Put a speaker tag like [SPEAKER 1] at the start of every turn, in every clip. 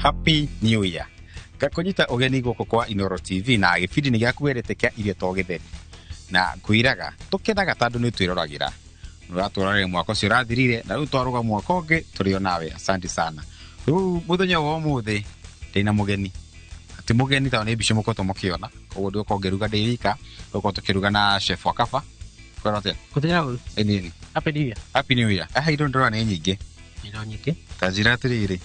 [SPEAKER 1] Happy New Year. Ngakũnyita ũgeni gũkũ kwa Inooro TV na gĩbindi nĩ gĩaku wendete kĩa irio to gĩtheri. Na ngwĩraga tũkenaga tondũ nĩ twĩroragĩra. Ũratũrorere mwaka ũcio ũrathirire na rĩu twarũga mwaka ũngĩ tũrĩ o nawe. Asante sana. Rĩu mũthenya wa ũmũthĩ ndĩna mũgeni. Ti mũgeni tondũ nĩ mbica mũkoretwo mũkĩona. Koguo ndĩgũkorwo ngĩruga ndĩ wika, tũgũkorwo tũkĩruga na chef wa Kaba. Kwĩrwo atĩa?
[SPEAKER 2] Gũtirĩ ũru.
[SPEAKER 1] Ĩ nini.
[SPEAKER 2] Happy New Year.
[SPEAKER 1] Happy New Year. Haha indo ndĩrona nĩ nyingĩ.
[SPEAKER 2] Indo nyingĩ.
[SPEAKER 1] Ta njĩra atĩrĩrĩ,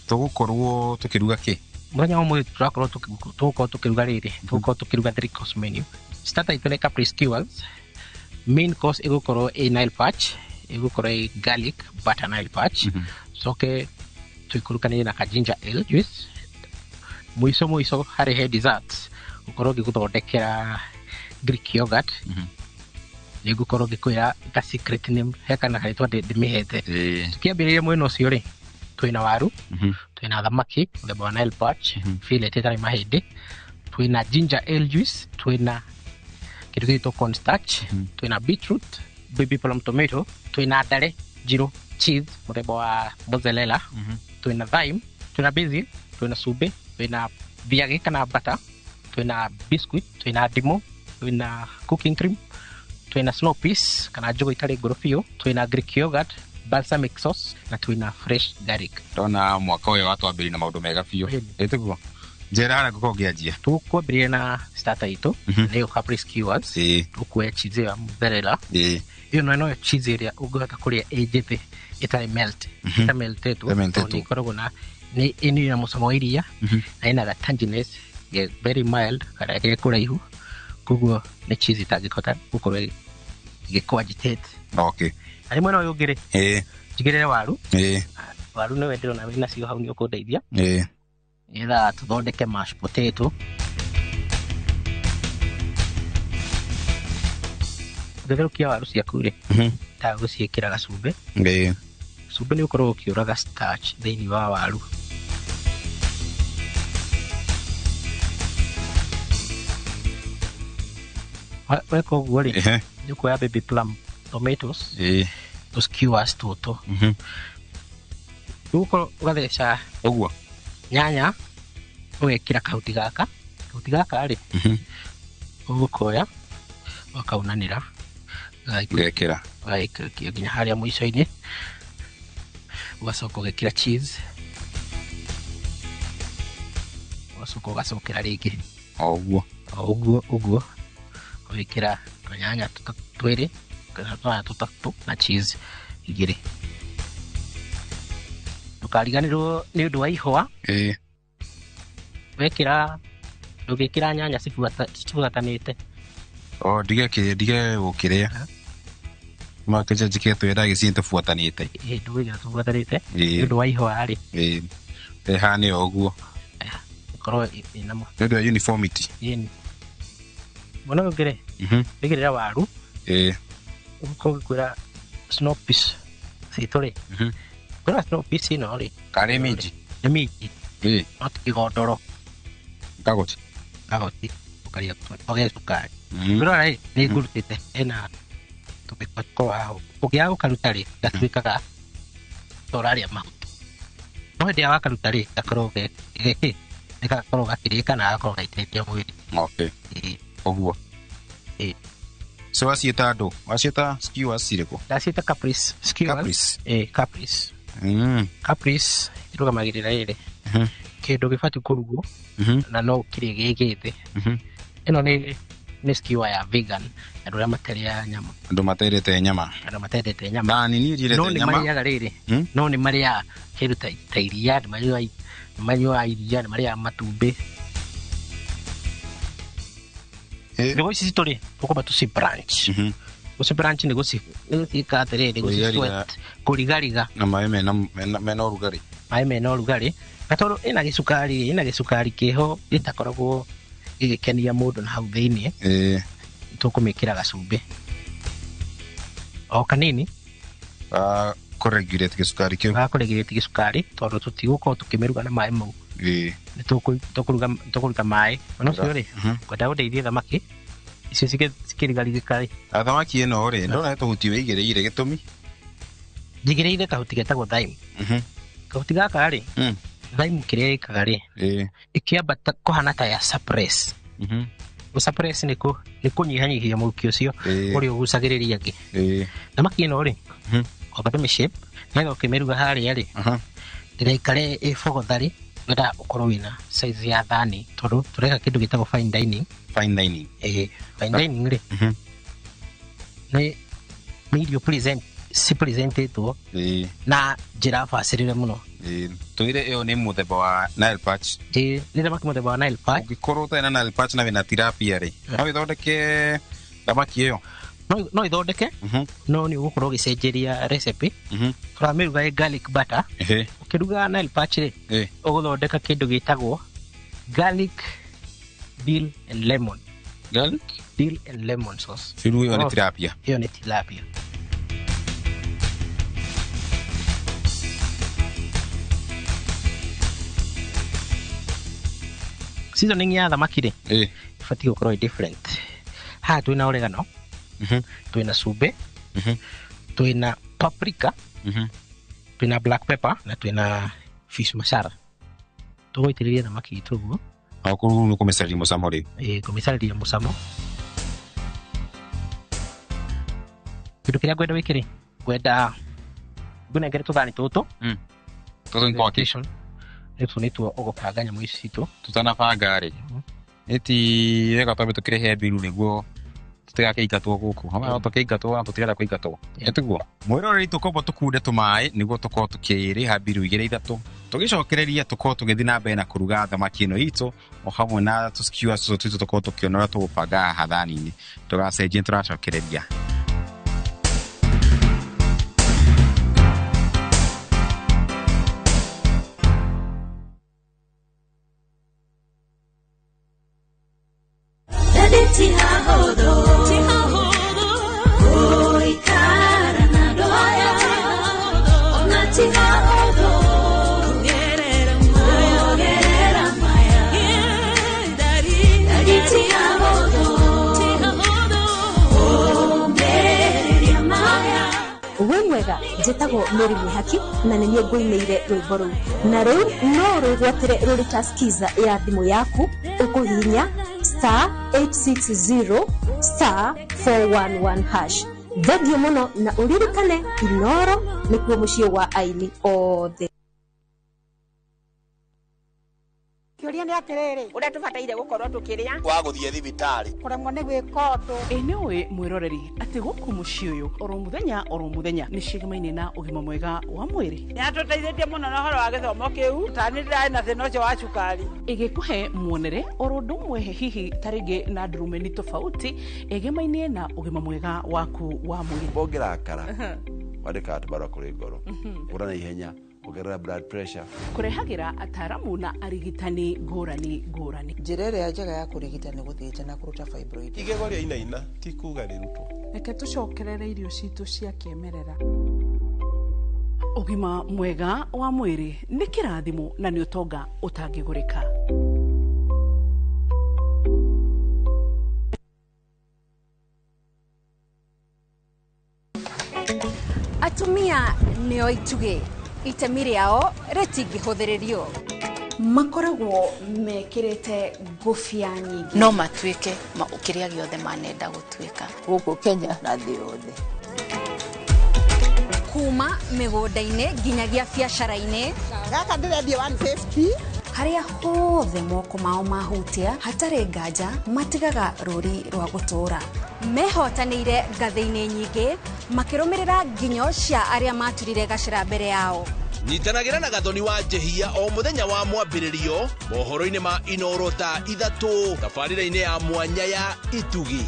[SPEAKER 1] tũgũkorwo tũkĩruga kĩ?
[SPEAKER 2] Mũthenya wa ũmũthĩ tũrakorwo tũgũkorwo tũkĩruga rĩrĩ, tũgũkorwo tũkĩruga three course menu. Starter itũ nĩ Capri skewers. Main course ĩgũkorwo ĩ Nile perch, ĩgũkorwo ĩ garlic butter Nile perch. Coke tũikũrũkanĩrie na ka ginger ale juice. Mũico mũico harĩ he desserts, gũkorwo ngĩgũthondekera Greek yogurt. Nĩ ngũkorwo ngĩkwĩra ka secret name, he kana karĩtwa ndĩmĩhete. Tũkĩambĩrĩria mwena ũcio rĩ, twĩna waru, twĩna thamaki mũthemba wa Nile perch, fillet ĩtarĩ mahĩndĩ, twĩna ginger ale juice, twĩna kĩndũ gĩgwĩtwo cornstarch, twĩna beetroot, baby plum tomato, twĩna ndare njirũ, cheese mũthemba wa mozzarella, twĩna thyme, twĩna basil, twĩna cumbĩ, twĩna thiagĩ kana butter, twĩna biscuit, twĩna ndimũ, twĩna cooking cream, twĩna snow peas kana njũgũ itarĩ ngũrũ biũ, twĩna Greek yogurt, balsamic sauce na twĩna fresh garlic.
[SPEAKER 1] Ndona mwaka ũyũ watwambĩrĩria na maũndũ mega biũ.
[SPEAKER 2] Ĩni.
[SPEAKER 1] Ĩtiguo? Njĩra harĩa ngũkorwo ngĩanjia.
[SPEAKER 2] Tũkwambĩrĩria na starter itũ nĩyo Capri skewers. Tũkuoya cheese ya mozzarella. Ĩyo no cheese ĩrĩa ũngĩhota kũrĩa ĩ njĩthĩ ĩtarĩ melt, ĩtameltetwo,
[SPEAKER 1] Ĩtameltetwo.
[SPEAKER 2] tondũ nĩ ĩkoragwo na nĩ ĩna mũcamo wa iria na ĩna ga tanginess ge very mild karĩa ge kũraihu, koguo nĩ cheese ĩtangĩhota gũkorwo ĩgĩkũ-agitate. Harĩ mwena ũyũ ũngĩ rĩ, njigĩrĩre waru. Waru nĩwe ndĩrona wĩna cio hau, nĩ ũkũndeithia nĩgetha tũthondeke mashed potato. Ũngĩtherũkia waru ciaku rĩ, ta gũciĩkĩra gacumbĩ. Cumbĩ nĩ ũkoragwo ũkĩũraga starch thĩinĩ wa waru. Weka ũguo rĩ, nĩ ũkuoya baby plum tomatoes, tũ skewers tũtũ, ũgũkorwo ũgatheca
[SPEAKER 1] Ũguo.
[SPEAKER 2] nyanya, ũgekĩra kahuti gaka. Kahuti gaka rĩ, ũgũkoya ũgakaunanĩra,
[SPEAKER 1] Ngekĩra.
[SPEAKER 2] Ũgagĩikũrũkia nginya harĩa mũico-inĩ, ũgacoka ũgekĩra cheese, ũgacoka ũgacokera rĩngĩ.
[SPEAKER 1] O ũguo.
[SPEAKER 2] O ũguo ũguo, ũgekĩra tũnyanya twĩrĩ kana tũnyanya tũtatũ na cheese igĩrĩ. Ndũkariganĩrwo nĩ ũndũ wa ihũa. Wekĩra, ndũgĩkĩra nyanya cibuatanĩte.
[SPEAKER 1] O ndige kĩ ndige gũkĩrĩa. Makĩria njĩkĩre twĩra gĩcinĩ tũbuatanĩte.
[SPEAKER 2] Ĩ, ndũgĩkĩra tũbuatanĩte. Nĩ ũndũ wa ihũa rĩ.
[SPEAKER 1] Ĩhane o ũguo.
[SPEAKER 2] Ĩkorwo ĩna
[SPEAKER 1] Nĩ ũndũ wa uniformity.
[SPEAKER 2] Ĩni. Mwena ũyũ ũngĩ rĩ, wĩkĩrĩra waru. Ũgũkorwo ũgĩkwĩra snow peas citũ rĩ. Kwĩra snow peas ĩno rĩ.
[SPEAKER 1] Karĩ minji.
[SPEAKER 2] Nĩ minji. No ti kĩgondoro.
[SPEAKER 1] Kagoti.
[SPEAKER 2] Kagoti. Ũkarĩa ũgĩa cukari. Kwĩrora rĩ, nĩ ngũrutĩte ĩna tũmĩkwa tũkorwo haha. Ũngĩaga gũkaruta rĩ, gatuĩkaga ta ũrarĩa mahuti. No hĩndĩ ĩrĩa wakaruta rĩ, gakoragwo ge kĩ? Nĩ gakoragwo gakĩrĩka na gagakorwo gaitĩtie mwĩrĩ.
[SPEAKER 1] Ũguo. So waciĩta andũ? Waciĩta skewers cirĩkũ?
[SPEAKER 2] Ndaciĩta Capri skewers.
[SPEAKER 1] Capris.
[SPEAKER 2] Ĩ, Capris. Capris ĩrũgamagĩrĩra rĩrĩ. Kĩndũ gĩbatiĩ kũrugwo na no ũkĩrĩe gĩ gĩthĩ. Ĩno nĩ skewer ya vegan, andũ arĩa matarĩaga nyama.
[SPEAKER 1] Andũ matendete nyama.
[SPEAKER 2] Andũ matendete nyama.
[SPEAKER 1] Na nini ndiendete
[SPEAKER 2] No nĩ
[SPEAKER 1] nyama.
[SPEAKER 2] marĩaga rĩrĩ. No nĩ marĩaga kĩndũ ta iria, nĩ manyuaga iria, nĩ marĩaga matumbĩ. Njũgũ ici citũ rĩ, tũkwamba tũci branch. Gũci branch nĩ gũciĩka atĩrĩrĩ, gũci
[SPEAKER 1] Kũrigariga.
[SPEAKER 2] sweat, kũrigariga.
[SPEAKER 1] Na maĩ mena ũrugarĩ.
[SPEAKER 2] Maĩ mena ũrugarĩ. Na tondũ ĩna gĩcukari, ĩna gĩcukari kĩho gĩtakoragwo gĩgĩkenia mũndũ na hau thĩiniĩ. Tũkũmĩkĩra gacumbĩ. O kanini.
[SPEAKER 1] Kũregulate gĩcukari kĩu.
[SPEAKER 2] Ga kũregulate gĩcukari tondũ tũtigũkorwo tũkĩmĩruga na maĩ mau. Nĩ tũkũruta maĩ. Ona ũcio rĩ, ngwenda gũteithia thamaki icio cikĩrigarigĩka rĩ.
[SPEAKER 1] Thamaki ĩno rĩ, ndona tũhuti wĩigĩrĩire gĩtũmi?
[SPEAKER 2] Njigĩrĩire kahuti getagwo thyme. Kahuti gaka rĩ, Thyme kĩrĩa ĩkaga rĩ, ĩkĩambata kũhana ta ya suppress. Gũ suppress nĩ kũnyihanyihia mũrukĩ ũcio ũrĩa ũgucagĩrĩria angĩ. Thamaki ĩno rĩ, wamba tũmĩ shape nĩgetha ũkĩmĩruga harĩa rĩ, ndĩgaikare ĩ bogotharĩ, wenda ũkorwo wĩna size ya thani tondũ tũreka kĩndũ gĩtagwo fine dining.
[SPEAKER 1] Fine dining.
[SPEAKER 2] Ĩĩ, fine dining rĩ, nĩ irio present cipresentetwo na njĩra bacĩrĩre mũno.
[SPEAKER 1] Tũire ĩyo nĩ mũthemba wa Nile perch.
[SPEAKER 2] Ĩĩ, nĩ thamaki mũthemba wa Nile perch.
[SPEAKER 1] Ũngĩkorwo ũtarĩ na Nile perch na wĩna tilapia rĩ, no ĩthondeke thamaki ĩyo?
[SPEAKER 2] No ĩthondeke, no nĩ ũgũkorwo ũgĩcenjeria recipe. Tũramĩruga ĩ garlic butter. Ũkĩruga Nile perch rĩ, ũgũthondeka kĩndũ gĩtagwo garlic dill and lemon.
[SPEAKER 1] Garlic
[SPEAKER 2] dill and lemon sauce.
[SPEAKER 1] Rĩu ĩyo nĩ tilapia?
[SPEAKER 2] Ĩyo nĩ tilapia. Seasoning ya thamaki rĩ, ĩbatiĩ gũkorwo ĩ different. Haha twĩna oregano, twĩna cumbĩ, twĩna paprika, twĩna black pepper na twĩna fish masala. Tũgũitĩrĩria thamaki itũ ũguo.
[SPEAKER 1] O kũu nĩ kũmĩcarĩria mũcamo rĩu.
[SPEAKER 2] Ĩĩ, kũmĩcarĩria mũcamo. Kĩndũ kĩrĩa ngwenda wĩke rĩ, ngwenda ngũnengere tũthani tũtũ.
[SPEAKER 1] Tũtũ nĩ twakĩ?
[SPEAKER 2] Tũtũ nĩtuo ũgũbanga nyamũ ici citũ.
[SPEAKER 1] Tũtanabanga rĩ, nĩ ti wega twambe tũkĩrĩhe mbiru nĩguo tũtigakĩingatwo gũkũ. Hamwe no tũkĩingatwo na tũtirenda kũingatwo. Ĩtiguo. Mwĩroreri, tũkomba tũkunde tũmaĩ nĩguo tũkorwo tũkĩrĩha mbiru igĩrĩ ithatũ. Tũgĩcokereria tũkorwo tũgĩthiĩ na mbere na kũruga thamaki ĩno itũ o hamwe na tũ skewers tũtũ twitũ, tũkorwo tũkĩona ũrĩa tũgũbanga haha thani-inĩ. Tũgacenjia, tũracokereria.
[SPEAKER 3] Ti hahũthũ gũikara na andũ aya, ona ti hahũthũ kũgerera maya. Daddy, ti hahũthũ ũmĩrĩria maya.
[SPEAKER 4] Wĩ mwega, njĩtagwo Mary Mwĩhaki na nĩ niĩ ngũinĩire rwĩmbo rũu, na rĩu no rwĩgwatĩre rũrĩ ta skiza ya thimũ yaku ũkũhihinya *860*411#. Thengiũ mũno na ũririkane Inoro nĩkuo mũciĩ wa aini othe.
[SPEAKER 5] Kĩũria nĩ atĩrĩrĩ,
[SPEAKER 6] ũrĩa tũbataire gũkorwo tũkĩrĩa
[SPEAKER 7] wa gũthiĩ thibitarĩ.
[SPEAKER 5] Kũremwo nĩ gwĩka ũndũ.
[SPEAKER 8] Ĩ nĩ ũĩ mwĩroreri atĩ gũkũ mũciĩ ũyũ oro mũthenya oro mũthenya nĩ cigemaine na ũgima mwega wa mwĩrĩ?
[SPEAKER 6] Nĩ atũteithĩtie mũno na ũhoro wa gĩthomo kĩu, tani ndĩrarĩ na thĩna ũcio wa cukari.
[SPEAKER 8] Ĩgĩkũhe muonere oro ũndũ ũmwe, hihi ta rĩngĩ na ndurumeni tofauti ĩgemainie na ũgima mwega waku wa mwĩrĩ.
[SPEAKER 7] Ũngĩrakara, wandĩkaga tũbarũa kũrĩ ngoro ũra na ihenya, ongerera blood pressure.
[SPEAKER 8] Kũrehagĩra ataramu na arigitani ngũrani ngũrani.
[SPEAKER 9] Njĩra ĩrĩa njega ya kũrigita nĩ gũthĩnja na kũruta fibroid.
[SPEAKER 10] Igego rĩa inaina ti kuga rĩrutwo.
[SPEAKER 11] Reke tũcokerere irio citũ cia kĩmerera.
[SPEAKER 8] Ũgima mwega wa mwĩrĩ nĩ kĩrathimo na nĩ ũtonga ũtangĩgũrĩka.
[SPEAKER 4] Atumia nĩo itugĩ, itemi rĩao rĩtingĩhũthĩrĩrio.
[SPEAKER 12] Makoragwo mekĩrĩte ngũbia nyingĩ.
[SPEAKER 13] No matuĩke kĩrĩa gĩothe manenda gũtuĩka.
[SPEAKER 14] Gũkũ Kenya na thĩ yothe.
[SPEAKER 4] Kuma mĩgũnda-inĩ nginyagia biacara-inĩ.
[SPEAKER 5] Gaka ndĩrendia 150.
[SPEAKER 12] Harĩa hothe moko mao mahutia, hatarĩ nganja matigaga rũri rwa gũtũũra. Mehotanĩire ngathĩ-inĩ nyingĩ makĩrũmĩrĩra nginyo cia arĩa maturire gacĩra mbere yao.
[SPEAKER 7] Nyitanagĩra na Gathoni wa Njehia o mũthenya wa mwambĩrĩrio mohoro-inĩ ma Inoro thaa 3, tabarĩra-inĩ ya mwanya ya Itugi.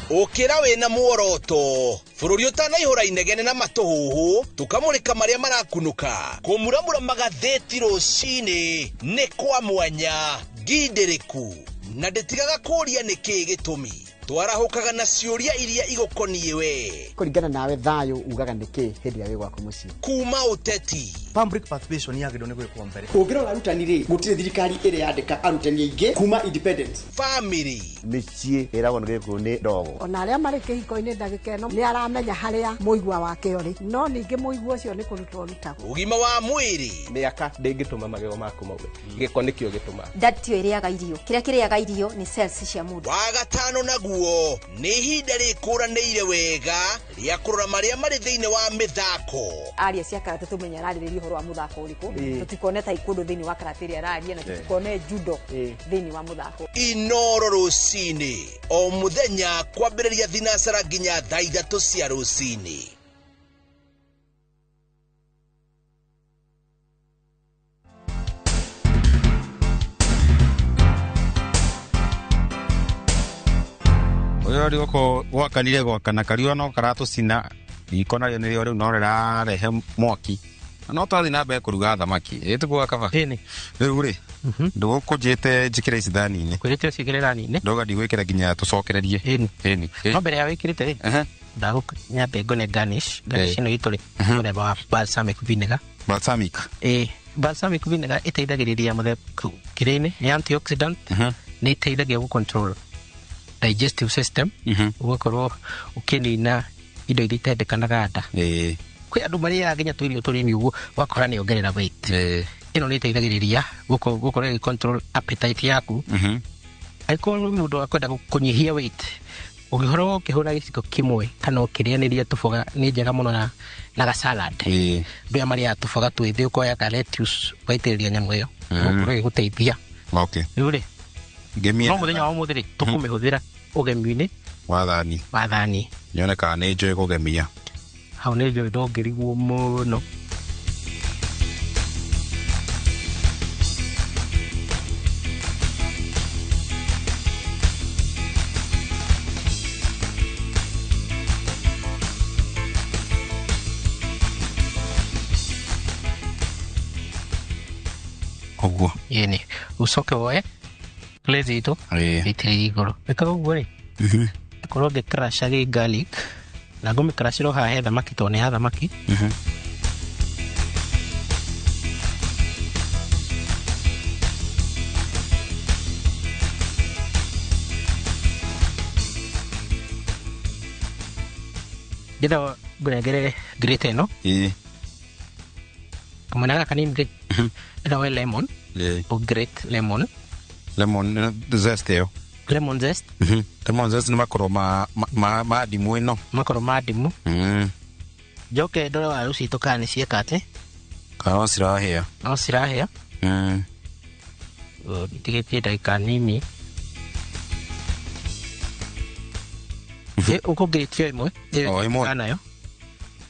[SPEAKER 7] Ũkĩra wĩna muoroto, bũrũri ũtanaihũra inegene na matũhũhũ, tũkamũrĩka marĩa marakunũka, kũmuramura magathĩti rũcinĩ nĩ kwa mwanya ngindĩrĩku na ndĩtigaga kũũria nĩkĩĩ gĩtũmi. Twarahũkaga na ciũria iria igũkoniĩ we.
[SPEAKER 15] Kũringana nawe thayũ ugaga nĩkĩ hĩndĩ ĩrĩa wĩ gwaku mũciĩ?
[SPEAKER 7] Kuma ũteti.
[SPEAKER 16] Public participation yagĩrĩirwo nĩ gwĩkwo mbere.
[SPEAKER 15] Ũngĩrora arutani rĩ, gũtirĩ thirikari ĩrĩ yandĩka arutani aingĩ kuma independence.
[SPEAKER 7] Family.
[SPEAKER 17] Mĩciĩ ĩragwo nĩ gĩkũyũ nĩ ndogo.
[SPEAKER 5] Ona arĩa marĩ kĩhiko-inĩ ndagĩka ĩno nĩ aramenya harĩa mũigua wake ũrĩ, no ningĩ mũigua ũcio nĩ kũrutwo ũrutagwo.
[SPEAKER 7] Ũgima wa mwĩrĩ.
[SPEAKER 10] Mĩaka ndĩngĩtũma magego maku maume. Gĩko nĩkĩo gĩtũmaga.
[SPEAKER 12] Nda tiyo ĩrĩaga irio, kĩrĩa kĩrĩaga irio nĩ cells cia mũndũ.
[SPEAKER 7] Wa gatano naguo nĩ ihinda rĩkũranĩire wega rĩa kũrora marĩa marĩ thĩinĩ wa mĩthako.
[SPEAKER 18] Aria cia karate tũmenye ararĩrĩria ũhoro wa mũthako ũrĩkũ, tũtikone taekwondo thĩinĩ wa karate ĩrĩa araria, na tũtikone judo thĩinĩ wa mũthako.
[SPEAKER 7] Inoro rũcinĩ o mũthenya kwambĩrĩria thinacara nginya thaa 3 cia rũcinĩ.
[SPEAKER 1] Ũyũ rĩ gũkũ gwakanire gwakana kariũa no karatũcina riko narĩo nĩrĩo rĩu no rĩrarehe mwaki. Na no twathiĩ na mbere kũruga thamaki. Ĩ tũkuga kaba. Rĩu rĩ ndũgũkũnjĩte njĩkĩre ici thani-inĩ.
[SPEAKER 2] Kwĩrĩte ũciĩkĩre thani-inĩ.
[SPEAKER 1] Ndauga ndigwĩkĩra nginya tũcokererie. Ĩni.
[SPEAKER 2] No mbere ya wĩkĩrĩte rĩ, ndagũnyambe ngone garnish. Garnish ĩno itũ rĩ, mũthemba wa balsamic vinegar.
[SPEAKER 1] Balsamic.
[SPEAKER 2] Ĩ, balsamic vinegar ĩteithagĩrĩria mũthemba kĩrĩa-inĩ, nĩ antioxidant, nĩ ĩteithagia gũ control digestive system, ũgakorwo ũkĩnina indo iria itendekanaga nda. Kwĩ andũ marĩaga nginya tũirio tũnini ũguo ũgakora nĩ ongerera weight. Ĩno nĩ ĩteithagĩrĩria gũkorwo ĩgĩ control appetite yaku. Angĩkorwo nĩ mũndũ wa kwenda kũnyihia weight, ũngĩkorwo ũkĩhũra gĩciko kĩmwe kana ũkĩrĩanĩria tũboga nĩ njega mũno na ga salad. Andũ aya marĩaga tũboga twĩthĩ ũkoya ka lettuce ũgaitĩrĩria nyamũ ĩyo, ũgakorwo ĩgĩgũteithia. Rĩu rĩ, no mũthenya wa ũmũthĩ rĩ, tũkũmĩhũthĩra ũgemi-inĩ
[SPEAKER 1] wa thani.
[SPEAKER 2] Wa thani.
[SPEAKER 1] Nyone kana nĩ njũĩ kũgemia.
[SPEAKER 2] Hau nĩ njũĩ ndũngĩrigwo mũno.
[SPEAKER 1] Ũguo.
[SPEAKER 2] Ĩni. Ũcoke woe glaze itũ ĩitĩrĩrie igũrũ. Ĩkaga ũguo rĩ, ĩkorwo ngĩcrasha gĩ garlic na ngũmĩcrashĩra haha he thamaki tondũ nĩ ya thamaki. Ndĩrenda ngũnengere grate ĩno. Kamwena gaka kanini rĩ, ndĩrenda woe lemon, ũ grate lemon.
[SPEAKER 1] Lemon zest ĩyo.
[SPEAKER 2] Lemon zest.
[SPEAKER 1] Lemon zest nĩ makoro ma ndimũ ĩno.
[SPEAKER 2] Makoro ma ndimũ. Njoke ndore waru citũ kana nĩ cieka atĩ.
[SPEAKER 1] Kana no cirahĩa.
[SPEAKER 2] No cirahĩa. Ndigĩtie ndagĩka nini. Ũkũngirĩtie ĩmwe.
[SPEAKER 1] O ĩmwe.
[SPEAKER 2] Nayo.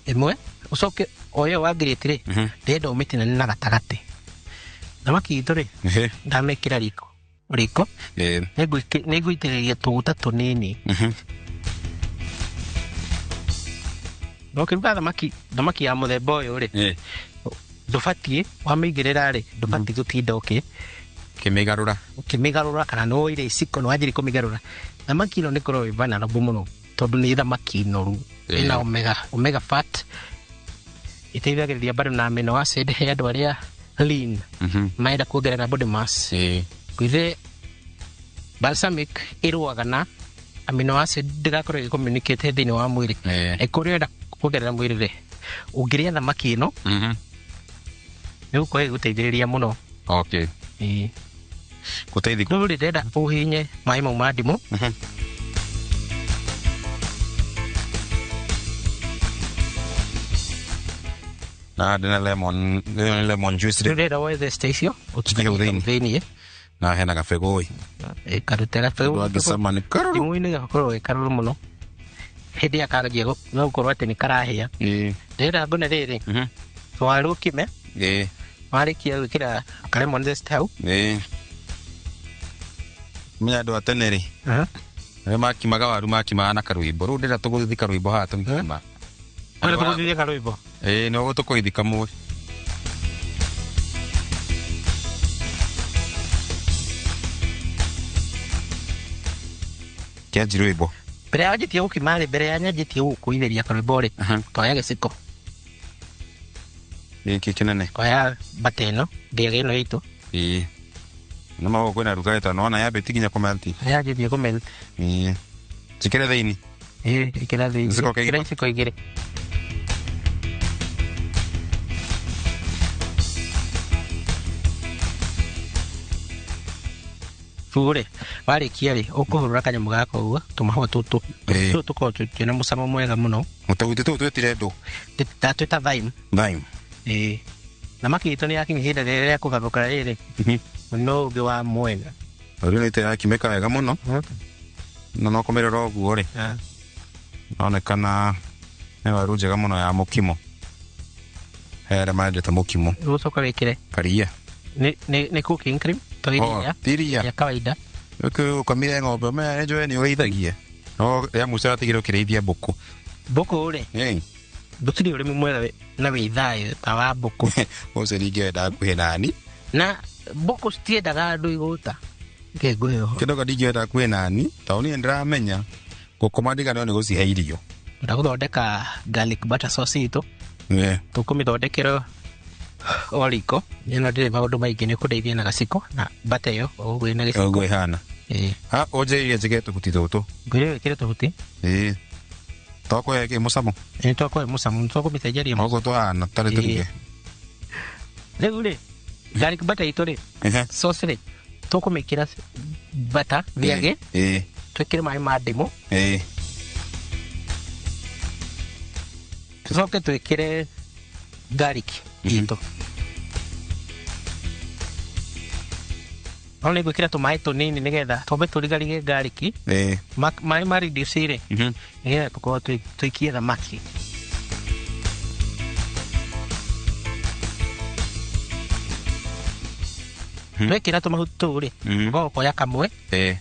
[SPEAKER 2] Ĩmwe. Ũcoke o ĩyo wangirĩti rĩ, ndĩrenda ũmĩtinanie na gatagatĩ. Thamaki itũ rĩ, ndamĩkĩra riko. Riko. Nĩngũitĩrĩria tũguta tũnini. No ũkĩruga thamaki ya mũthemba ũyũ rĩ, ndũbatiĩ wamĩigĩrĩra rĩ, ndũbatiĩ gũtinda
[SPEAKER 1] ũkĩmĩgarũra.
[SPEAKER 2] Ũkĩmĩgarũra kana nĩ woire iciko nĩ wanjirie kũmĩgarũra. Thamaki ĩno nĩ ĩkoragwo ĩ vulnerable mũno tondũ nĩ thamaki noru. Ĩna omega fat. Ĩteithagĩrĩria bado na amino acid he andũ arĩa lean. Marenda kuongerera body mass. Kwithe balsamic ĩrũaga na amino acid ndĩgakorwo ĩgĩ-communicate thĩinĩ wa mwĩrĩ. Ĩkorwo ũrenda kuongerera mwĩrĩ rĩ, ũngĩrĩa thamaki ĩno nĩ gũkorwo ĩgĩgũteithĩrĩria mũno.
[SPEAKER 1] Gũteithia.
[SPEAKER 2] Rĩu rĩ, ndĩrenda ũhihinye maĩ mau ma ndimũ.
[SPEAKER 1] Na ndĩna lemon, lemon juice rĩ.
[SPEAKER 2] Ndĩrenda woe zest icio
[SPEAKER 1] ũtũkie hau
[SPEAKER 2] thĩinĩ.
[SPEAKER 1] Na hena gabegũ ĩ.
[SPEAKER 2] Karute gabegũ.
[SPEAKER 1] Andũ angĩcama nĩ karũrũ.
[SPEAKER 2] Ndimũ-inĩ gakorwo gĩ karũrũ mũno. Hĩndĩ ĩrĩa karanjia gũkorwo atĩ nĩ karahĩa. Ndĩrenda ngone rĩrĩ, twaru ũkime. Warĩkia gwĩkĩra ka lemon zest hau.
[SPEAKER 1] Menya andũ a tene rĩ, arĩa makimaga waru makimaga na karwĩmbo. Rĩu ndĩrenda tũgũthiĩ karwĩmbo haha tũgĩkima.
[SPEAKER 2] Ũrenda tũgũthithie karwĩmbo?
[SPEAKER 1] Ĩĩ, no tũkũgĩthiĩ kamwe. Kĩanji rwĩmbo.
[SPEAKER 2] Mbere ya wanjĩtie gũkima rĩ, mbere ya nyanjĩtie gũkũithĩria karwĩmbo rĩ, toya gĩciko.
[SPEAKER 1] Gĩkĩ kĩnene.
[SPEAKER 2] Oya bata ĩno, ndĩaga ĩno itũ.
[SPEAKER 1] Ĩĩ. Nĩ ma gũkũ kwĩna rugarĩ tondũ nĩwona yambĩtie nginya kũmelt.
[SPEAKER 2] Yanjĩtie kũmelt.
[SPEAKER 1] Ĩĩ. Njĩkĩre thĩinĩ.
[SPEAKER 2] Ĩĩ, ĩkĩra thĩinĩ.
[SPEAKER 1] Gĩciko kĩigana?
[SPEAKER 2] Ĩkĩra iciko igĩrĩ. Rĩu rĩ, warĩkia rĩ, ũkũhũrũra kanyamũ gaka ũguo, tũmahũa tũtũ. Tũtũ tũkoragwo twĩna mũcamo mwega mũno.
[SPEAKER 1] Tũhuti tũu twĩtire ndũ?
[SPEAKER 2] Twĩta thyme.
[SPEAKER 1] Thyme.
[SPEAKER 2] Ĩĩ. Thamaki itũ nĩ yakinya ihinda rĩrĩa rĩa kũgarũrũka rĩrĩ. No ũngĩ wa mwena.
[SPEAKER 1] Rĩu nĩ yakimĩka wega mũno. Na no kũmĩrora ũguo rĩ. Ĩronekana nĩ waru njega mũno ya mũkimo. He arĩa marendete mũkimo.
[SPEAKER 2] Ũgũcoka wĩkĩre?
[SPEAKER 1] Karia.
[SPEAKER 2] Nĩ cooking cream. To iria.
[SPEAKER 1] Ti iria.
[SPEAKER 2] Ya kawaida.
[SPEAKER 1] Ũkĩ ũkamire ng'ombe, ũmenye nĩ njũĩ nĩ ũrĩithagia. No rĩa mũico ũratigire ũkĩrĩithia mbũkũ.
[SPEAKER 2] Mbũkũ rĩ?
[SPEAKER 1] Ĩĩ.
[SPEAKER 2] Gũtirĩ ũrĩmi mwega na wĩ thayũ ta wa mbũkũ.
[SPEAKER 1] Ũcio ndingĩenda hakuhĩ nani.
[SPEAKER 2] Na mbũkũ citiendaga andũ igũta. Reke ngũhe ũhoro.
[SPEAKER 1] Kĩndũ ndingĩenda hakuhĩ nani, tondũ niĩ nĩndĩramenya gũkoma ndiganĩrwo nĩ gũcihe irio.
[SPEAKER 2] Ndĩrenda gũthondeka garlic butter sauce itũ. Tũkũmĩthondekera o riko. Ĩno ndĩrĩ maũndũ maingĩ, nĩ ũkũndeithia na gaciko na butter ĩyo o ũguo ĩna gĩciko.
[SPEAKER 1] Ũguo ĩhana.
[SPEAKER 2] Ĩĩ.
[SPEAKER 1] Ha, ũnjĩrire njĩkĩre tũhuti tũtũ.
[SPEAKER 2] Ngwĩre wĩkĩre tũhuti.
[SPEAKER 1] Ĩĩ. Twakũhe kĩ mũcamo?
[SPEAKER 2] Ĩĩ, twakũhe mũcamo, nĩtũkũmĩcenjeria mũcamo.
[SPEAKER 1] Ũguo tũhana, tarĩ tũruge.
[SPEAKER 2] Rĩu rĩ, garlic butter itũ rĩ, sauce rĩ, tũkũmĩkĩra butter thĩage.
[SPEAKER 1] Ĩĩ.
[SPEAKER 2] Twĩkĩre maĩ ma ndimũ.
[SPEAKER 1] Ĩĩ.
[SPEAKER 2] Tũcoke twĩkĩre garlic itũ. No nĩ ngwĩkĩra tũmaĩ tũnini nĩgetha twambe tũrigarige garlic.
[SPEAKER 1] Ĩĩ.
[SPEAKER 2] Maĩ ma reduce rĩ, nĩgetha tũkorwo tũikie thamaki. Twekĩra tũmahuti tũu rĩ, ũgoka ũkoya kamwe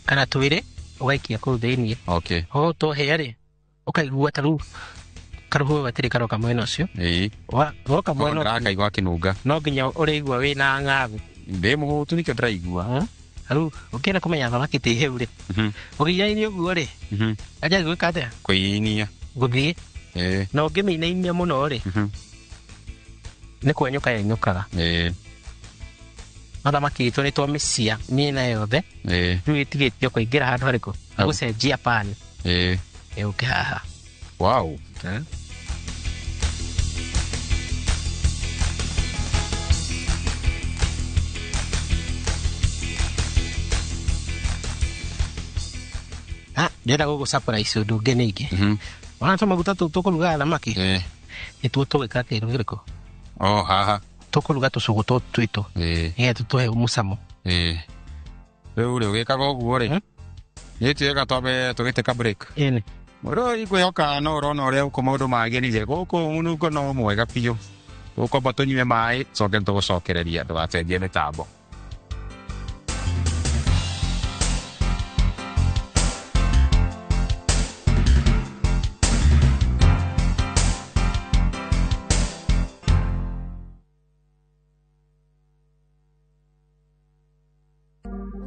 [SPEAKER 2] kana twĩrĩ ũgaikia kũu thĩiniĩ.
[SPEAKER 1] Okay.
[SPEAKER 2] O tũhĩa rĩ, ũkaigua ta rĩu karũhuho gatirĩ karoka mwena ũcio.
[SPEAKER 1] Ĩĩ.
[SPEAKER 2] Woka mwena ũcio.
[SPEAKER 1] Ndĩrakaigua akĩnunga.
[SPEAKER 2] No nginya ũrĩigua wĩna ng'agu.
[SPEAKER 1] Ndĩ mũhũtu nĩkĩo ndĩraigua.
[SPEAKER 2] Rĩu ũkĩenda kũmenya thamaki ti hĩu rĩ, ũgĩinainia ũguo rĩ, anjagia gwĩka atĩa?
[SPEAKER 1] Kũinia.
[SPEAKER 2] Gũthiĩ.
[SPEAKER 1] Ĩĩ.
[SPEAKER 2] Na ũngĩmĩinainia mũno rĩ, nĩ kwenyũka yenyũkaga.
[SPEAKER 1] Ĩĩ.
[SPEAKER 2] No thamaki itũ nĩ twamĩcia mĩena yothe.
[SPEAKER 1] Ĩĩ.
[SPEAKER 2] Rĩu ĩtigĩtio kũingĩra handũ harĩkũ? Gũcenjia pan.
[SPEAKER 1] Ĩĩ.
[SPEAKER 2] Ĩũke haha.
[SPEAKER 1] Wow.
[SPEAKER 2] Ndĩrenda gũgũ surprise ũndũ ũngĩ ningĩ. Wona tũmaguta tũu tũkũrugaga thamaki? Nĩtuo tũgwĩka kĩndũ kĩrĩkũ?
[SPEAKER 1] Oh, haha.
[SPEAKER 2] Tũkũruga tũcũgũ tũtũ twitũ. Nĩgetha tũtũhe mũcamo.
[SPEAKER 1] Ĩĩ. Rĩu rĩ, ũgĩkaga ũguo rĩ, nĩ tiwega twambe tũgĩte ka break.
[SPEAKER 2] Ĩni.
[SPEAKER 1] Mũrori ngwĩhoka no ũrona ũrĩa gũkũ maũndũ magĩrire. Gũkũ mũnungo no mwega biũ. Tũkwamba tũnyue maĩ, coke tũgũcokereria ndũgacenjie mĩtambo.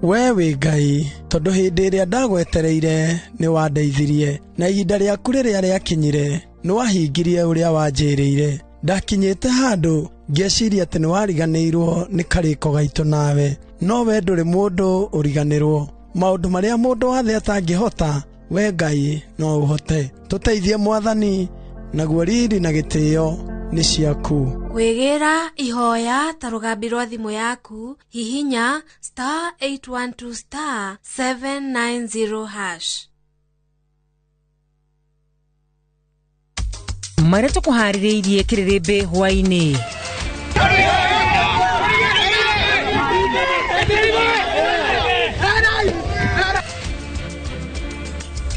[SPEAKER 19] We wĩ Ngai, tondũ hĩndĩ ĩrĩa ndagwetereire nĩ wandeithirie, na ihinda rĩaku rĩrĩa rĩakinyire nĩ wahingirie ũrĩa wanjĩrĩire. Ndakinyĩte handũ ngĩciria atĩ nĩ wariganĩirwo nĩ karĩko gaitũ nawe, no we ndũrĩ mũndũ ũriganĩrwo. Maũndũ marĩa mũndũ wa thĩ atangĩhota, we Ngai no ũhote. Tũteithie Mwathani, naguo riri na gĩtĩo nĩ ciaku.
[SPEAKER 3] Kwĩgĩra ihoya ta rũgambi rwa thimũ yaku, hihinya star 812 star 790 hash.
[SPEAKER 20] Marĩa tũkũharĩrĩirie kĩrĩrĩmbĩ hwaĩ-inĩ.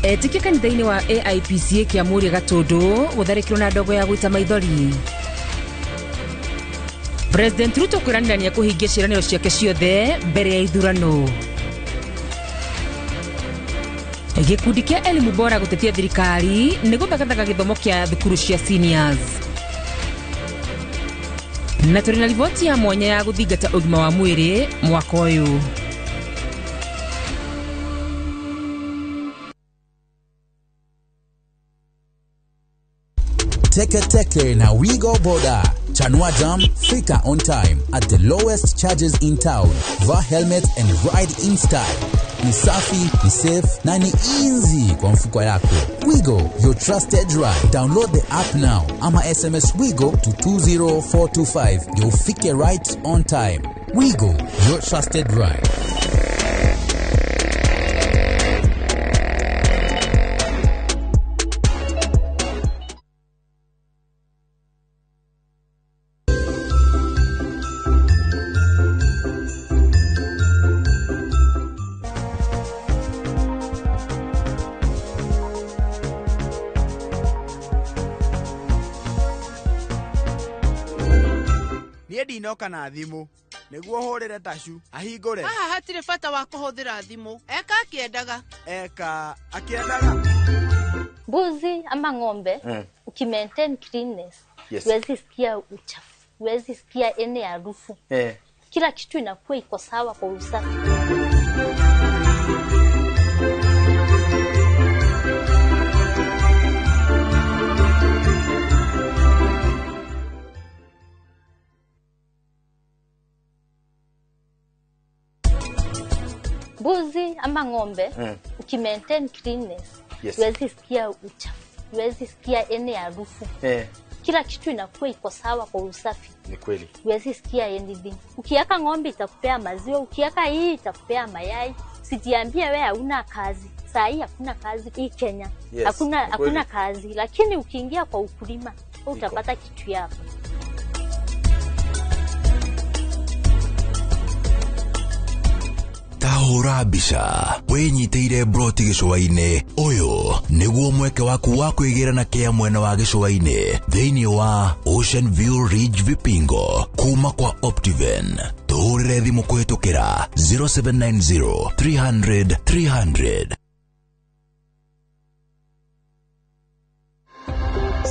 [SPEAKER 20] Etĩkia kanitha-inĩ wa AIPCA kĩa Mũrĩa Gatũndũ gũtharĩkĩrwo na ndogo ya gũita maithori. President Ruto kwĩranĩra nĩekũhingia ciĩranĩro ciake ciothe mbere ya ithurano. Gĩkundi kĩa Elimu Bora gũtetia thirikari nĩ gũthagathaga gĩthomo kĩa thukuru cia seniors. Na tũrĩ na riboti ya mwanya ya gũthingata ũgima wa mwĩrĩ mwaka ũyũ.
[SPEAKER 21] Teke Teke na Wigo Boda. Chanua Jam, fika on time at the lowest charges in town. Vaa helmet and ride in style. Ni safi, ni safe na ni easy kwa mfuko yako. Wigo, your trusted ride. Download the app now ama SMS Wigo to 20425 ndio ufike right on time. Wigo, your trusted ride.
[SPEAKER 22] Ndinoka na thimu niguo hurire tacu ahingure.
[SPEAKER 23] Haha hatire bata wa kuhuthira thimu, eka akiendaga.
[SPEAKER 22] Eka akiendaga.
[SPEAKER 24] Mbuzi ama ng'ombe, ukimaintain cleanness, yes, huwezi sikia uchafu, huwezi sikia ene harufu. Kila kitu inakuwa iko sawa kwa usafi. Mbuzi ama ng'ombe, ukimaintain cleanness, yes, huwezi sikia uchafu, huwezi sikia ene harufu. Kila kitu inakuwa iko sawa kwa usafi.
[SPEAKER 1] Ni kweli.
[SPEAKER 24] Huwezi sikia anything. Ukiweka ng'ombe itakupea maziwa, ukiweka hii itakupea mayai. Sijiambie wewe hauna kazi. Saa hii hakuna kazi hii Kenya.
[SPEAKER 1] Yes,
[SPEAKER 24] hakuna kazi, lakini ukiingia kwa ukulima utapata kitu yako.
[SPEAKER 25] Tahũra mbica wĩnyitĩire broti gĩcũa-inĩ. Ũyũ nĩguo mweke waku wa kwĩgĩra na kĩa mwena wa gĩcũa-inĩ thĩinĩ wa Ocean View Ridge Vipingo kuma kwa Optiven. Tũhũrĩre thimũ kũhĩtũkĩra 0790 300 300.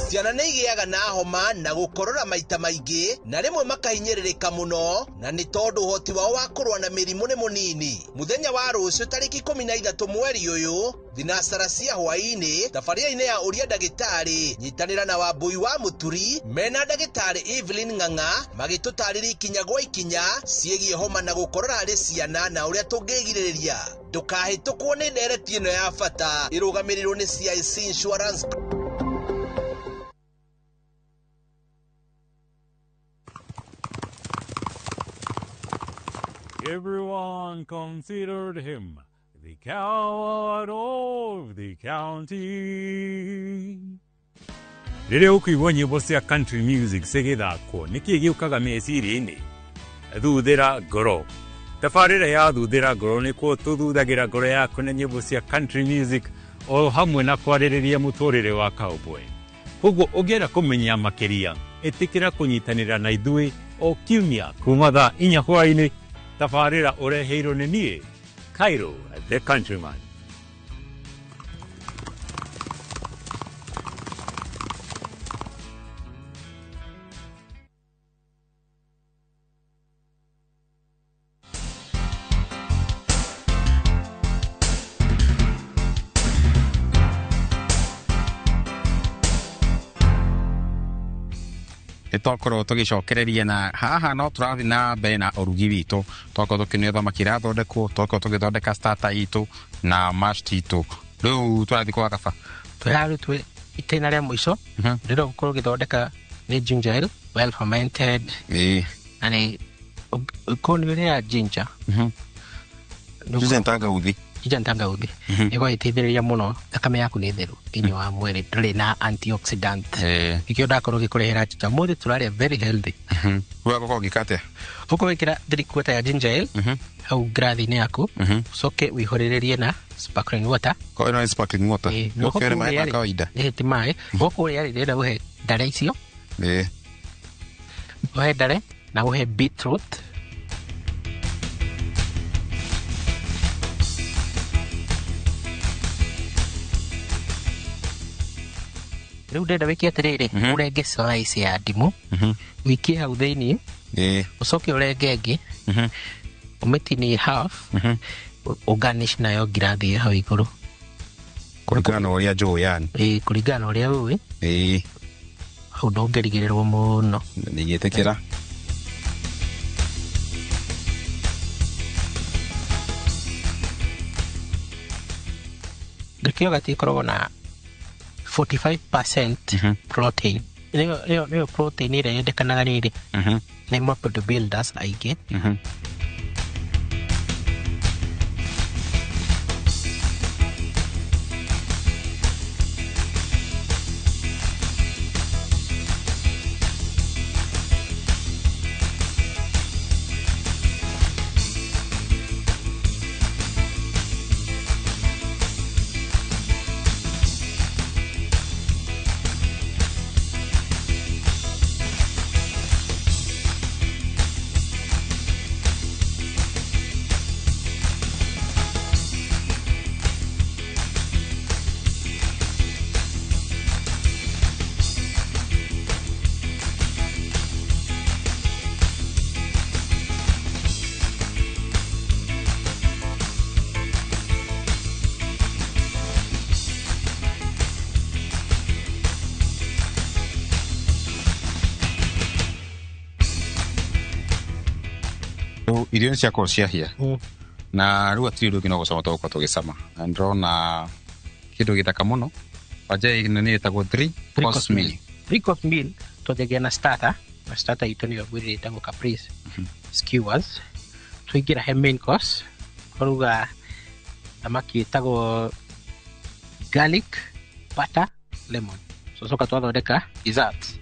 [SPEAKER 7] Ciana nĩ igĩaga na homa na gũkorora maita maingĩ na rĩmwe makahinyĩrĩrĩka mũno, na nĩ tondũ ũhoti wao wa kũrũa na mĩrimũ nĩ mũnini. Mũthenya wa rũciũ tarĩki 13 mweri ũyũ thinacara cia hwaĩ-inĩ tabarĩra-inĩ ya ũria ndagĩtarĩ, nyitanĩra na Wambui wa Mũturi mena ndagĩtarĩ Evelyn Ng'ang'a magĩtũtarĩria ikinya gwa ikinya ciĩgiĩ homa na gũkorora harĩ ciana na ũrĩa tũngĩgirĩrĩria. Ndũkahĩtũkwo nĩ ndereti ĩno ya bata ĩrũgamĩrĩirwo nĩ CIC Insurance.
[SPEAKER 26] Everyone considered him the coward of the county. Rĩrĩa ũkũigua nyĩmbo cia country music cigĩthakwo, nĩkĩĩ gĩũkaga meciria-inĩ? Thuthĩra ngoro. Tabarĩra ya Thuthĩra ngoro nĩkuo tũthuthagĩra ngoro yaku na nyĩmbo cia country music o hamwe na kwarĩrĩria mũtũrĩre wa cowboy. Koguo ũngĩenda kũmenya makĩria, ĩtĩkĩra kũnyitanĩra na ithuĩ o kiumia kuma thaa 4 hwaĩ-inĩ. Tabarĩra ũreheirwo nĩ niĩ, Cairo the Countryman.
[SPEAKER 1] Twakorwo tũgĩcokereria na haha no tũrathiĩ na mbere na ũrugi witũ, twakorwo tũkĩnio thamaki irathondekwo, twakorwo tũgĩthondeka starter itũ na mashed itũ. Rĩu tũrathiĩ kwa kaba
[SPEAKER 2] tũrarutwo itĩna rĩa mũico rĩrĩa ũgũkorwo ũgĩthondeka nĩ ginger ale well fermented. Na nĩ ũkorwo nĩ ũrĩa ginger
[SPEAKER 1] ginger tangauthi,
[SPEAKER 2] ginger tangauthi ĩgũkorwo ĩteithĩrĩria mũno thakame yaku nĩ theru thĩinĩ wa mwĩrĩ, ndũrĩ na antioxidant. Nĩkĩo ndakorwo ngĩkũrehera ginger ũmũthĩ tũrarĩa very healthy.
[SPEAKER 1] Ũgakorwo ũgĩka atĩa?
[SPEAKER 2] Ũgũkorwo wĩkĩra 3/4 ya ginger ale hau ngirathi-inĩ yaku, ũcoke ũihũrĩrĩrie na sparkling water.
[SPEAKER 1] Ko ĩno nĩ sparkling water? Ũkĩrĩ maĩ ma kawaida?
[SPEAKER 2] Ti maĩ. Gũkũ ũrĩa rĩ, ndĩrenda ũhe ndare icio. Ũhe ndare na ũhe beetroot. Rĩu ndĩrenda wĩke atĩrĩrĩ, ũrenge slice ya ndimũ, ũikie hau thĩinĩ, ũcoke ũrenge ĩngĩ, ũmĩtinie half, ũgarnish nayo ngirathi hau igũrũ.
[SPEAKER 1] Kũringana na ũrĩa njũĩ yani.
[SPEAKER 2] Kũringana na ũrĩa ũĩ. Hau ndũngĩrigĩrĩrwo mũno.
[SPEAKER 1] Nĩgĩtĩkĩra.
[SPEAKER 2] Greek yogurt ĩkoragwo na 45% protein. Nĩyo protein ĩrĩa yendekanaga rĩrĩ nĩ bodybuilders aingĩ.
[SPEAKER 1] Irio nĩ ciakorwo ciahĩa na rĩu hatirĩ ũndũ ũngĩ no gũcama tũgũkorwo tũgĩcama, na ndĩrona kĩndũ gĩthaka mũno. Wanja ĩno nĩ ĩtagwo three course meal.
[SPEAKER 2] Three course meal twanjagia na starter, na starter itũ nĩyo ngwĩrire ĩtagwo caprese skewers. Twaingĩra he main course, twaruga thamaki ĩtagwo garlic butter lemon. Twacoka twathondeka dessert.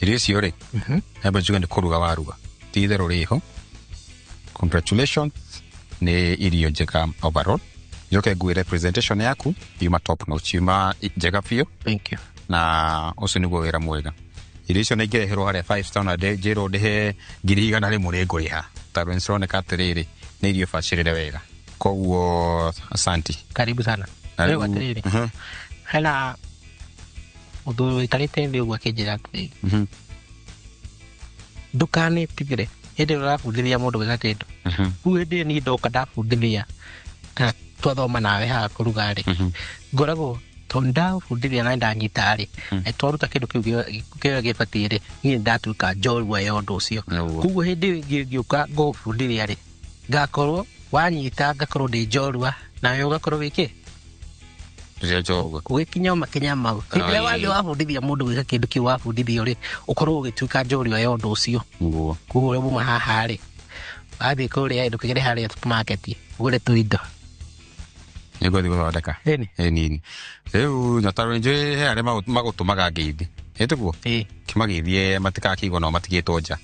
[SPEAKER 1] Irio icio rĩ, hembe njuge nĩ kũruga waruga, ti itherũ rĩho. Congratulations, nĩ irio njega overall. Njoke ngwĩre presentation yaku yuma top notch, yuma njega biũ.
[SPEAKER 2] Thank you.
[SPEAKER 1] Na ũcio nĩguo wĩra mwega. Irio icio nĩ ingĩreherwo harĩa 5 star na njĩrwo ndĩhe 100,000 nĩ ngũrĩha, tondũ nĩ cironeka atĩrĩrĩ nĩ irio bacĩrĩre wega. Koguo asanti.
[SPEAKER 2] Karibu sana. Rĩu atĩrĩrĩ, hena mũthuri wĩikarĩte thĩ ũguo akĩnjĩra atĩrĩrĩ, ndũkanetigĩre hĩndĩ ĩrĩa ũrabundithia mũndũ gwĩka kĩndũ. Rĩu hĩndĩ ĩyo niĩ ndoka ndabundithia kana twathoma nawe haha kũruga rĩ, ngoragwo tondũ ndabundithia na ndanyita rĩ, twaruta kĩndũ kĩu kĩrĩa gĩbatiĩ rĩ, niĩ ndatuĩka njorua ya ũndũ ũcio. Koguo hĩndĩ ĩyo ĩngĩ ngĩũka ngũbundithia rĩ, ngakorwo wanyita ngakorwo ndĩ njorua nawe ũgakorwo wĩ kĩ ũgĩkinya makinya mau. Hĩndĩ ĩrĩa wathiĩ wabundithia mũndũ gwĩka kĩndũ kĩu wabundithio rĩ, ũkorwo ũgĩtuĩka njorua ya ũndũ ũcio. Koguo ũrĩa muma haha rĩ, wathiĩ kũrĩa ndũkĩgere harĩa supermarket ũgũre tũindo.
[SPEAKER 1] Nĩngũthiĩ gũthondeka. Ĩni. Rĩu na tondũ nĩnjũĩ he arĩa magũtũmaga ngeithi. Ĩ tiguo? Kĩmageithie matigakĩigua no matigĩtwo nja.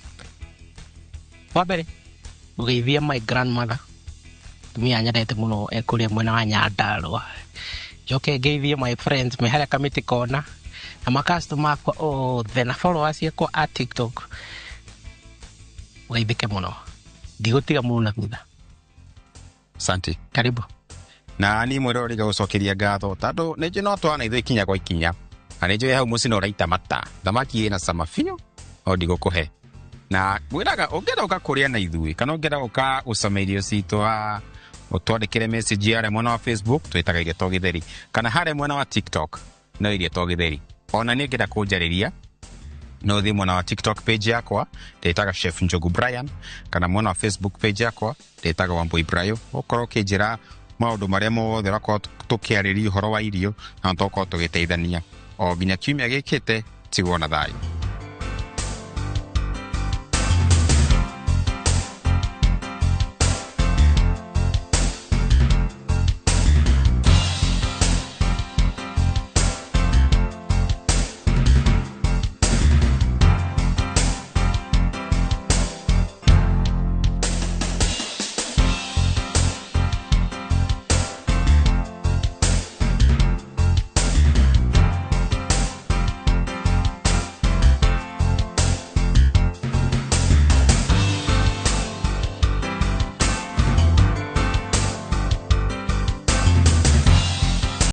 [SPEAKER 2] Wa mbere ngũgeithia my grandmother, mũtumia nyendete mũno e kũrĩa mwena wa Nyandarũa. Njoke ngeithie my friends me harĩa Kamĩtĩ Kona na makastoma akwa othe na followers akwa a TikTok. Ũgeithĩke mũno, ndigũtiga mũndũ na thutha.
[SPEAKER 1] Asante.
[SPEAKER 2] Karibu.
[SPEAKER 1] Na niĩ mwĩroreri ngagũcokeria ngatho tondũ nĩ njũĩ no twana ithuĩ ikinya kwa ikinya, na nĩ njũĩ hau mũciĩ no ũraita mata, thamaki ĩna cama biũ no ndigũkũhe. Na ngwĩraga ũngĩenda ũka kũrĩa na ithuĩ kana ũngĩenda ũka gũcama irio citũ haha, ũtwandĩkĩre message harĩa mwena wa Facebook twĩtaga Irio to Gĩtheri, kana harĩa mwena wa TikTok no Irio to Gĩtheri. Ona niĩ ngĩenda kũnjarĩria no ũthiĩ mwena wa TikTok page yakwa ndĩtaga Chef Njogu Brian, kana mwena wa Facebook page yakwa ndĩtaga Wambui Brayo. Ũkorwo ũkĩnjĩra maũndũ marĩa mothe ũrakorwo tũkĩarĩria ũhoro wa irio na tũkorwo tũgĩteithania o nginya kiumia gĩkĩte. Tigwo na thayũ.